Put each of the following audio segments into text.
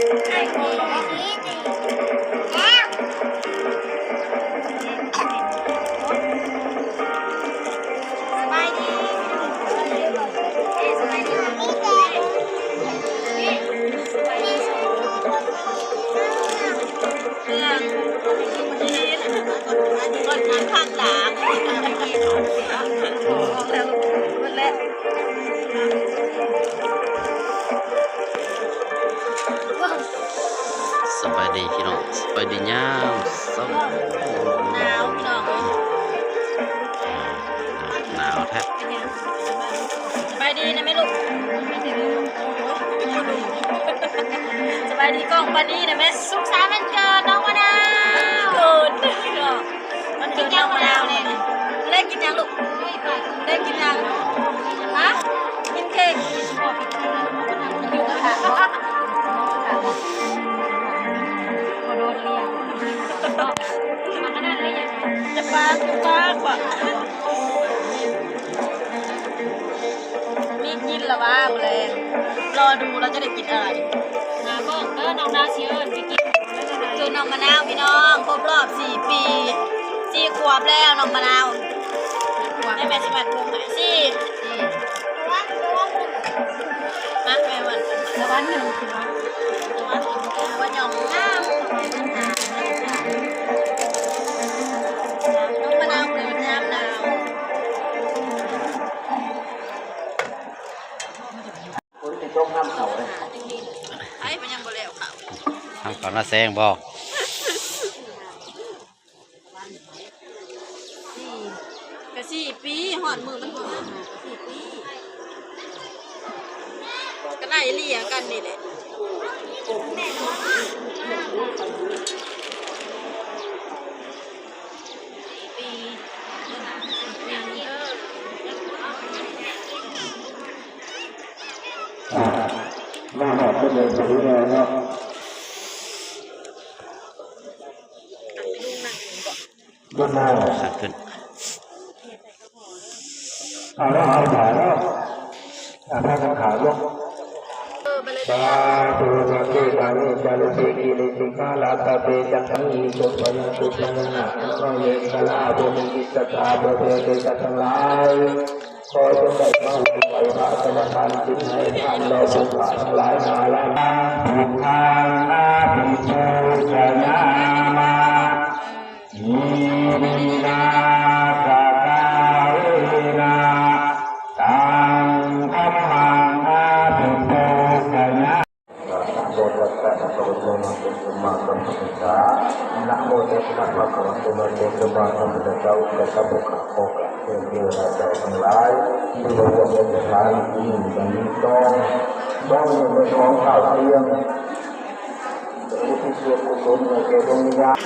ສະບາຍດີ ສະບາຍດີ ເຄື່ອງ ຄົນຂ້າງຫຼັງ ອອກແລ້ວ ໝົດແລ້ວ. ສະບາຍດີພີ່ນ້ອງ ສະບາຍດີຍາມເຊົ້າ. ໜາວພີ່ນ້ອງເອີຍ ໜາວແທ້. ສະບາຍດີນະແມ່ລູກ ສະບາຍດີກ້ອງປານີນະແມ່. ສຸກສານວັນເກີດນ້ອງມະນາວ ເກີດພີ່ນ້ອງ. ມັນເກີດນ້ອງມະນາວແນ່. ໄດ້ກິນຫຍັງລູກ? ໄດ້ກິນຫຍັງ? ຮະ? ກິນເຄ້ກ ກິນໝູກະທະ. ຈະປາກ ຈະປາກວ່າ ມີກິນລະວ່າມື້ແລງ ລໍດູລາວຈະໄດ້ກິນອາຫານ. ໜ້າກ້ອງເດີ ນ້ອງດາວຊິເອີ້ນໄປກິນ. ຄືນ້ອງມະນາວພີ່ນ້ອງ ຄົບຮອບສີ່ປີ ສີ່ຂວບແລ້ວນ້ອງມະນາວ. ແມ່ ແມ່ຊິມັດຜົມໃຫ້ ສີ່ ສີ່ ມາແມ່ວັນ ລະວັນໜຶ່ງ ລະວັນ ລະວັນ ລະວັນ ນ້ອງມະນາວເກີດຍາມໜາວ. ຝົນຊິຕົກ ຫ້າມເຂົ້າເດ້ ໄປ ໄປຍັງບໍ່ແລ້ວເຂົ້າ ຫ້າມເຂົ້ານາແຊງບໍ່? ກະສີ່ປີ ຮອດມື້ມັນຮອດ ກະໄລ່ເລ່ຍກັນນີ້ແຫຼະ. ອ່າ ມາຮອດເປັນເດືອນພໍດີແລ້ວເນາະ ເດືອນໜ້າ ຂາດຂຶ້ນ ເອົາແລ້ວ ເອົາແລ້ວ ອ່າ ພາກັນຂາລົງ. ສາທຸ ສາທຸ ກາເມ ຈາລິເສ ກິເລ ສິກຂາລາ ຕະເປ ຈັກຂັງ ວິສຸດຖາຍາ ສຸດທາຍານາ ອັນເຂົາເຫັນກະລາ ຜູ້ມີຈິດສັດທາ ຜູ້ເທວະເທວະທັງຫຼາຍ ຂໍຈົ່ງໄດ້ມາໄຫວ້ພະສະມາທານສິນໃຫ້ທານເຫຼົ່າຜູ້ຂ້າທັງຫຼາຍ ຫ້າລ້ານ ພຸດທັງ ອະພິປູຊະຍາມາ ອິມິນາ ສະກາເຣນະ ຕັງ ທຳມັງ ອະພິປູຊະຍາ ນະໂມຕັດສະ ພະຄະວະໂຕ ອະລະຫະໂຕ ສຳມາສຳພຸດທັດສະ ນະໂມຕັດສະ ພະຄະວະໂຕ ອະລະຫະໂຕ ສຳມາສຳພຸດທັດສະ ຂ້າພະເຈົ້າ ຂໍກາບເຊີນເທວະດາເຈົ້າທັງຫຼາຍ ທີ່ມາຮ່ວມໃນສະຖານທີ່ນີ້ ດັ່ງນີ້ຕ້ອງ ຕ້ອງເປັນຂອງເຈົ້າພຽງ ອຸທິດສ່ວນກຸສົນໃຫ້ແກ່ດວງວິນຍານ.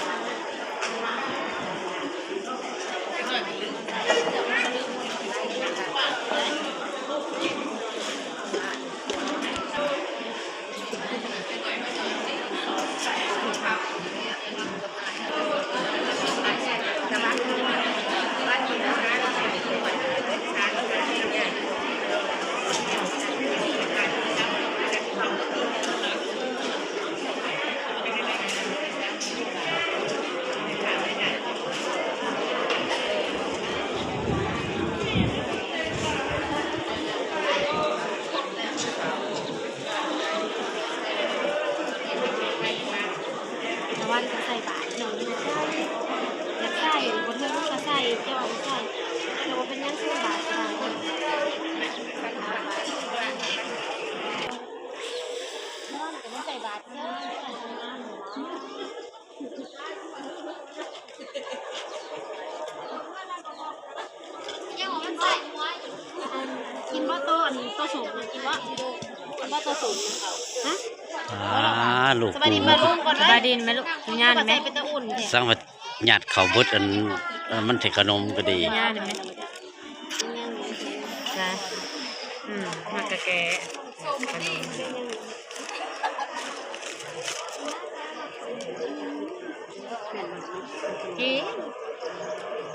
ຕາວັນກໍໃສ່ບາດເນາະ ຢາກໃສ່ ຢາກໃສ່ ບໍ່ເຖິງກໍໃສ່ ຈອຍໃສ່ ແຕ່ວ່າເປັນຫຍັງໃສ່ບາດ ຕາວັນກໍບໍ່ໃສ່ບາດເດີ. ກິນບໍ່ໂຕອັນໂຕສົມນະ ກິນບໍ່ ກິນບໍ່ໂຕສົມນະ ຮະ? ອ່າ ລູກ ສະບາຍດີປ້າລຸງກ່ອນເດີ້ ສະບາຍດີແມ່ລູກ ຍາແມ່ ສັງວ່າຍາດເຂົ້າເບິດ ອັນ ເອີ ມັນເທຂະໜົມກໍດີ ຍາໄດ້ແມ່ ໃຊ່ ອືມ ມັນກະແກ່ ກິນ ຂ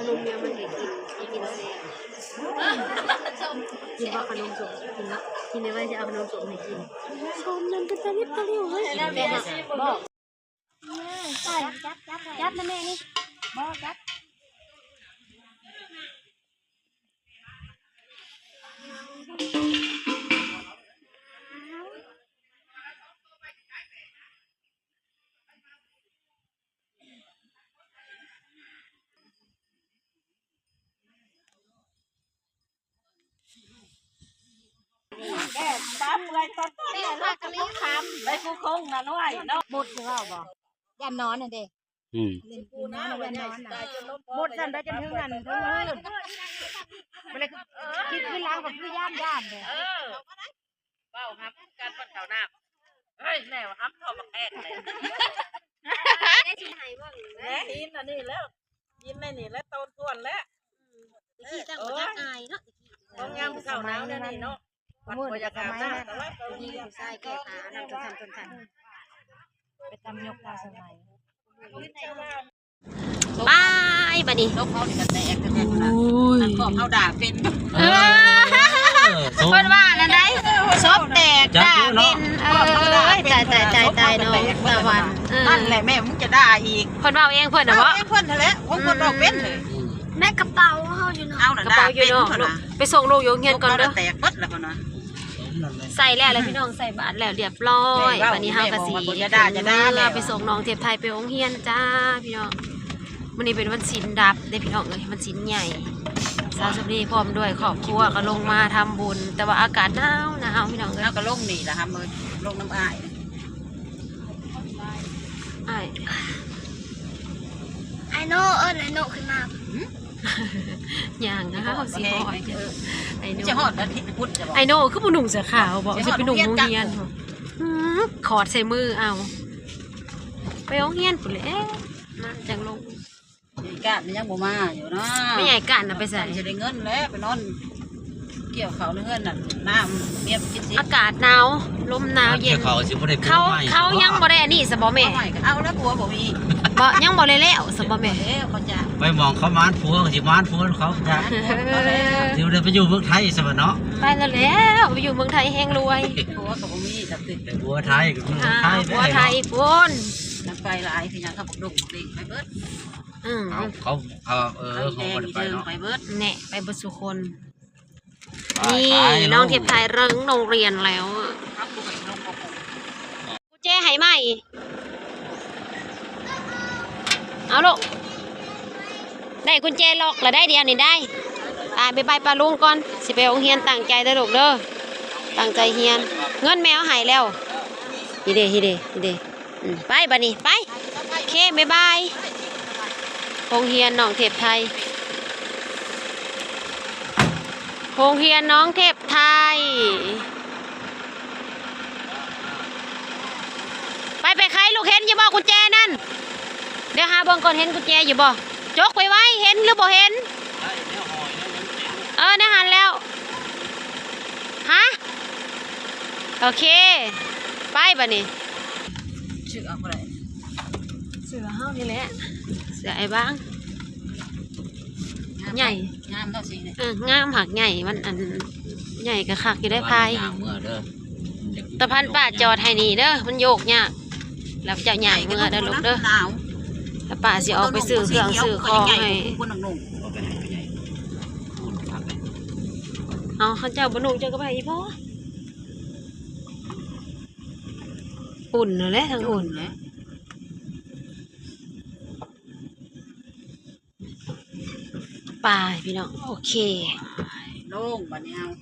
ະໜົມແນວມັນໃຫ້ກິນ ກິນແຊບ. ກິນບໍ່ຂະໜົມສົ້ມ? ກິນເນາະ ກິນໄດ້ໄວ ຊິເອົາຂະໜົມສົ້ມໃຫ້ກິນ. ສົ້ມນັ້ນເປັນຕາລິບຕາລິວເວີຍ. ກິນແລ້ວເນາະ. ບໍ່ ຈັບ ຈັບ ຈັບນະແມ່ນີ້. ບໍ່ ຈັບ. ແບບຕາເປື່ອຍຕອນ ແມ່ພາກັນເລີຍຄຳ ໄປຜູ້ຄົງນະນ້ອຍເນາະ. ໝົດຊິເວົ້າບໍ່? ຢ້ານນອນຫັ້ນເດ້. ອືມ ເຫຼັ້ນກິນນ້ຳ ຢ້ານນອນນະ. ໝົດຊັ້ນໄດ້ຈົນເຖິງອັນເທິງເຮືອນ ບໍ່ໄດ້ ຄິດຄືລາວກໍຄືຢ້ານ ຢ້ານເດ້. ເອີ ເວົ້າຫຳກັນ ເພິ່ນເຂົ້ານ້ຳ. ເຮີ້ຍ ແມ່ວ່າຫຳທໍ່ບັກແອກເລີຍ. ໄດ້ຊິໃຫ້ເບິ່ງ ແລະ ກິນອັນນີ້ແລ້ວ ກິນໃນນີ້ແລ້ວ ໂຕນທວນແລ້ວ. ອືມ ແຕ່ກີ້ຈັ່ງບໍ່ຈັກອາຍເນາະ ຂອງຍາມຜູ້ເຖົ້າໜາວແນວນີ້ເນາະ. ມັນບໍ່ຢາກອາບນ້ຳ ແຕ່ວ່າເຂົາມີຜູ້ຊາຍແກ້ຜ້າ ອັນນັ້ນຕົນທັນ ຕົນທັນ ໄປຕຳຍົກຕາສະໄໝ. ບາຍ ບາດນີ້ ສົບເຮົານີ້ກໍແຕກແທ້ໆ ໂອ້ຍ ອັນຂອງເຮົາດ່າເປັນ ເອີ ເອີ ສົບ ເພິ່ນວ່ານັ້ນໄດ໋ ສົບແຕກ ດ່າເປັນ ເອີຍ ຕາຍ ຕາຍ ຕາຍ ຕາຍ ນ້ອງຕາວັນ. ເອີ ນັ້ນແຫຼະແມ່ ມຶງຈະດ່າອີກ. ເພິ່ນເວົ້າເອງເພິ່ນນະບໍ? ເວົ້າເອງເພິ່ນຫັ້ນແຫຼະ ຂອງເພິ່ນອອກເປັນ. ອືມ ໃນກະເປົາເຮົາຢູ່ເນາະ ເອົານະ ກະເປົາຢູ່ນອກ ໄດ້ເປັນພຸ້ນນະ. ໄປສົ່ງລູກຢູ່ໂຮງຮຽນກ່ອນເດີ ແຕກເບິດແລ້ວພຸ້ນນະ. ໃສ່ແລ້ວແຫຼະພີ່ນ້ອງ ໃສ່ບາດແລ້ວລຽບລ້ອຍ. ບາດນີ້ເຮົາກະຊິ ເອີ ໄປສົ່ງນ້ອງເທບໄທໄປໂຮງຮຽນຈ້າພີ່ນ້ອງ. ມື້ນີ້ເປັນວັນສິນດັບເດ້ພີ່ນ້ອງເອີຍ ວັນສິນໃຫຍ່. ສາວສຳລີພ້ອມດ້ວຍຄອບຄົວກໍລົງມາທຳບຸນ ແຕ່ວ່າອາກາດໜາວໆ ພີ່ນ້ອງເອີຍ. ເຮົາກໍລົງນີ້ລະຫຳ ເອີ ລົງນຳອ້າຍ ອ້າຍ ອ້າຍໂນ ເອີ້ນອ້າຍໂນຂຶ້ນມາ. ຫື ຍ່າງ ເຮົາຊິຮອດ ເອີ ອ້າຍໂນ ຊິຮອດແລ້ວ ອ້າຍໂນຄືບໍ່ນຸ່ງເສື້ອຂາວບໍ? ຊິໄປນຸ່ງໂຮງຮຽນ. ຫື ຂອດໃສ່ມືເອົາ ໄປໂຮງຮຽນພຸ້ນແຫຼະ ມາຈັ່ງລົງ. ຍາຍກາດມັນຍັງບໍ່ມາຢູ່ນະ. ແມ່ຍາຍກາດນະໄປໃສ? ຊິໄດ້ເງິນແລ້ວ ໄປນອນກ່ຽວເຂົ້າໃນເຮືອນນັ້ນ ນ້ຳເມຍໄປກິນຊິ. ອາກາດໜາວ ລົມໜາວເຢັນ ເຂົາຊິບໍ່ໄດ້ປູກໃໝ່ ເຂົາຍັງບໍ່ໄດ້ອັນນີ້ຊະບໍແມ່? ເອົາແລ້ວ ຜົວບໍ່ມີ. ບໍ່ ຍັງບໍ່ໄດ້ແລ້ວຊະບໍແມ່? ແລ້ວເຂົາຈະ ໄປໝ່ອງເຂົາໝານຜົວ ກໍຊິໝານຜົວເຂົາຈະ ຊິໄດ້ໄປຢູ່ເມືອງໄທຊະບໍເນາະ. ໄປແລ້ວແຫຼະ ໄປຢູ່ເມືອງໄທແຮງລວຍ. ຜົວກໍບໍ່ມີ ຈັກຕິ ໄປຜົວໄທ ກໍຢູ່ເມືອງໄທ ຜົວໄທພຸ້ນ. ນາງໄປຫຼາຍຄືຫຍັງ ເຂົາບັກດົກບັກເດັງໄປເບິດ. ອືມ ເຂົາ ເຂົາ ເອີ ເຂົາບໍ່ໄດ້ໄປເນາະ ໄປເບິດ ແນ່ ໄປເບິດສູ່ຄົນ. ໄປ ນີ້ ໄປ ນ້ອງເທບໄທເລີ່ມໂຮງຮຽນແລ້ວ. ກຸນແຈໃຫ້ໃໝ່ ເອົາລູກ ໄດ້ກຸນແຈລັອກລະໄດ້ ດຽວນີ້ໄດ້. ໄປ ບາຍບາຍປ້າລຸງກ່ອນ ຊິໄປໂຮງຮຽນ. ຕັ້ງໃຈເດີລູກເດີ ຕັ້ງໃຈຮຽນ. ເງິນແມ່ເອົາໃຫ້ແລ້ວ ນີ້ເດ້ ນີ້ເດ້ ນີ້ເດ້. ອືມ ໄປບາດນີ້ ໄປ ໂອເຄ ບາຍບາຍ. ໂຮງຮຽນນ້ອງເທບໄທ ໂຮງຮຽນນ້ອງເທບໄທ. ໄປ ໄປໄຂລູກ ເຫັນຢູ່ບໍ່ກຸນແຈນັ້ນ? ດຽວຫາເບິ່ງກ່ອນ ເຫັນກຸນແຈຢູ່ບໍ່? ຈົກໄວໆ ເຫັນຫຼືບໍ່ເຫັນ? ເອີ ໃນຫັ້ນແລ້ວ. ຮະ? ໂອເຄ ໄປບາດນີ້. ເສື້ອເຮົານີ້ແຫຼະ ເສື້ອອ້າຍບາງ ງາມ ໃຫຍ່ ງາມເນາະສີນີ້. ເອີ ງາມ ຫາກໃຫຍ່ ມັນອັນໃຫຍ່ກະຄັກຢູ່ໄດ໋ ພາຍ. ຕາພັນປ້າຈອດໃຫ້ນີ້ເດີ ມັນໂຍກຍາກ ແລ້ວເຈົ້າຍ່າງເມືອເດີລູກເດີ. ແລ້ວປ້າຊິອອກໄປຊື້ເຄື່ອງຊື້ຂອງໃຫ້. ເອົາ ຄັນເຈົ້າບໍ່ນຸ່ງເຈົ້າກໍໄປອີ່ພໍ່. ອຸ່ນຫັ້ນແຫຼະ ທັງອຸ່ນ. ໄປພີ່ນ້ອງ ໂອເຄ ລົງບາດນີ້ເຮົາ.